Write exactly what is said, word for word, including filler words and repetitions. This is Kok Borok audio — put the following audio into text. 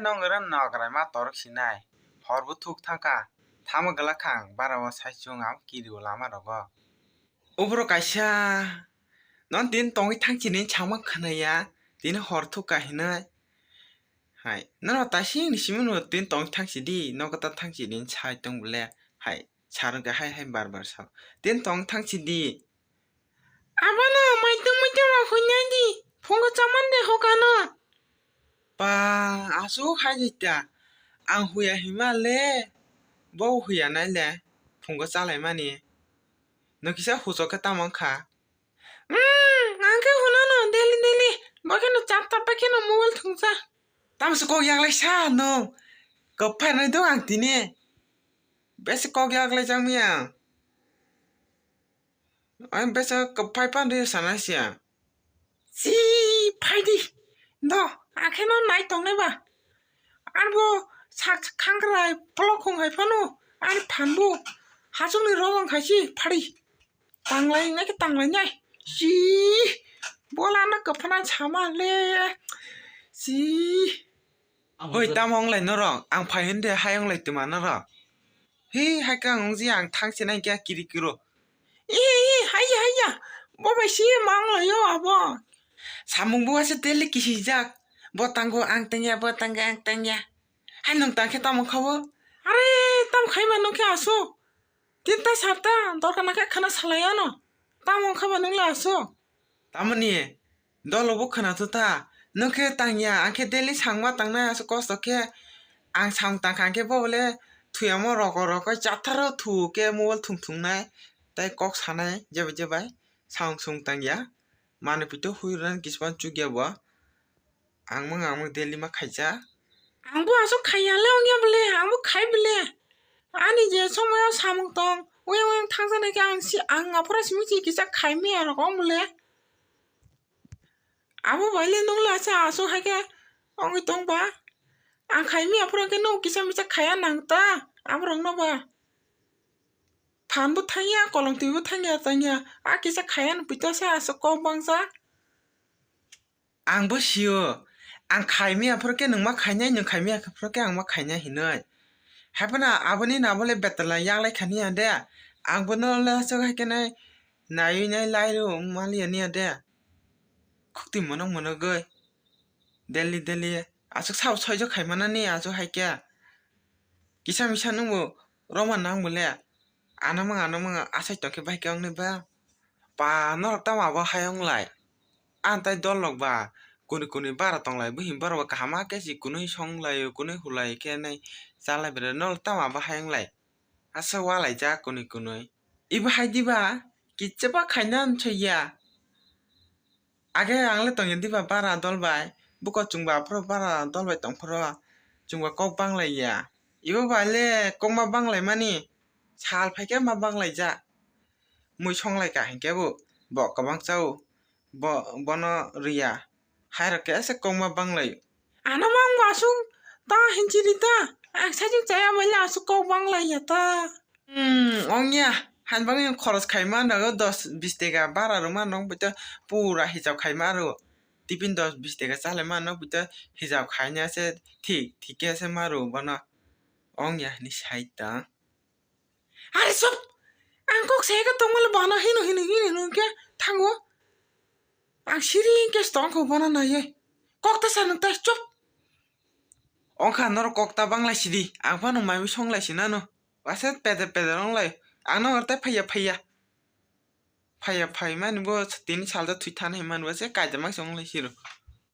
Nong oro nograi ma torok sinai. Hor bo thuk thangkha. Thama glak kha ang bara o sai chung ang kiri o lama rogo. Ubro kaisa non tin tongwi thang chini sama khwnaya. Tini hor thuk kha hinai. Hai, nono taising ni simi no tin tong thang chidi, nogo ta thang chidi sai tong bole. Hai, sarong khe hai hai bar bar sa. Tin tong thang chidi. Abono maitung maitung rok huinai di, phungo chamande hokano. Pa, aswk hai di ta. Ang huya hima le, bo huya nai le, phungo chalai mani. No kisa huchok khe tamo wngkha. Hmm, ang khe hunano daily daily, bo kheno chap chap bai kheno mobile thwngsa. Tamo se kok yaklai sa no, kwphai nai do ang tini. Besi kok yaklai jang miya. Ang besi kwphai pan ri sanai siya. Si phai di. Do, ang khe no nai tongnai ba. Arbo sak khangrai polokhong hai phano. Ani phanbo. Hachukni rojong khai si phari. Tanglai nai khe tanglai nai. Si. Bola no kwphana sama le. Si. Hoi, tamo wng lai norok? Ang phai hwn de, hai wng lai twma norok. Hi, hai khe ang wng ji, ang thang se nai khe kiri kiro. Ihi, ihi, haiya, haiya. Bo bai si ma wng lai o abo. Samung bo ase daily kisijak. Bo tango ang tengya, bo tango ang tengya. Hai nwng tang khe tamo kha bo? Are, tamo khai ma nwng khe aso. Tinta sarta, dorkar na khe khana salai ano. Tamo wng kha ba nwng le aso? Tamoni dolo bo khwna thu ta, nwng khe tangya, ang khe daily sangma tangnai aswk kosto khe, ang samung tangkha ang khe bo bole thuyamo roko roko chatharo thu khe mobile thung thungnai, tei kok sanai jebai jebai samung sung tangya, manwi pito hui rwna kispan chukya bo. Ang mang, ang mang daily ma khaijak. Ang bo aswk khaiya le wngya bole, ang bo khai bole. Ani je somoyo samung tong, uyang uyang thangjaknai khe ang si, ang aphuru simi si kisa khai maya rok wng bole. Abo bai le nwng le asa aswk hai khe wngwi tong ba. Ang khai maya aphuru khe nwng kisa misa khaiya nang ta, aborok no ba. Phan bo thangya, kolong twi bo thangya, thangya. A kisa khaiya no pito se aswk kok bangsa. Ang bo sio, ang khai maya phuru khe nwng ma khainai, nwng khai maya phuru khe ang ma khainai hinwi. Hai phano aboni nabo le betala yaklai khani ya de. Ang bono le aswk hai khe nai naiwi nai lai rw wng maliya niya de. Khukti monok monogwi. Daily daily aswk sao soijo khai manani aswk hai khe. Kisa misa nwngbo roma nang bo le. Ano manga, ano manga, asai tong khe bai khe wngnai ba. Pa, norok tamo abo hai wng lai? Ang tai dol rok ba, kuni kuni bara tong lai, buhi borok ba kaham ma khe si kunui song lai o, kunui hu lai khe nai cha lai bera, norok tamo abo hai wng lai? Asa wa lai jak kuni kuni. Ibo hai di ba, kicha ba khaina nchoi ya. Age ang le tongya diba bara dol bai, buko chwngba aphuru bara dol bai tong phuru chwngba kok bang lai ya. Ibo bai le kok ma bang lai mani, sal phai khe ma bang lai ja. Mui song lai ka hinkhe bo, bo kwbang cha o, bo, bono rw ya. Hai rok khe se kok ma bang lai o. Ano mang bo aswk ta hinchiri ta, ang sajwk chaya bai le aswk kok bang lai ya ta. Hmm, ongya, han bagwi ang khoros khai ma nogo dos bis tega bara rwma nong bwtwi pura hijab khai ma rw. Tiffin dos bis tega chalai ma nong bwtwi hijab khai na se thik, thik khe se ma rw bono. Ongya hinwi sai ta. Are chop! Ang kok sai khe tongma le bono hino, hino, hino, hino khe thango. Ang siri khe se tong kho bono naiwi. Kok ta sa nung ta chop! Ongkha norok kok ta bang lai sidi, ang phano mai song lai si nano. Waisa pede pede rong lai. Ang no orte phaiya phaiya. Phaiya phai mani bo tini salda thwi than hai mani bo se kaida mang song lai siro.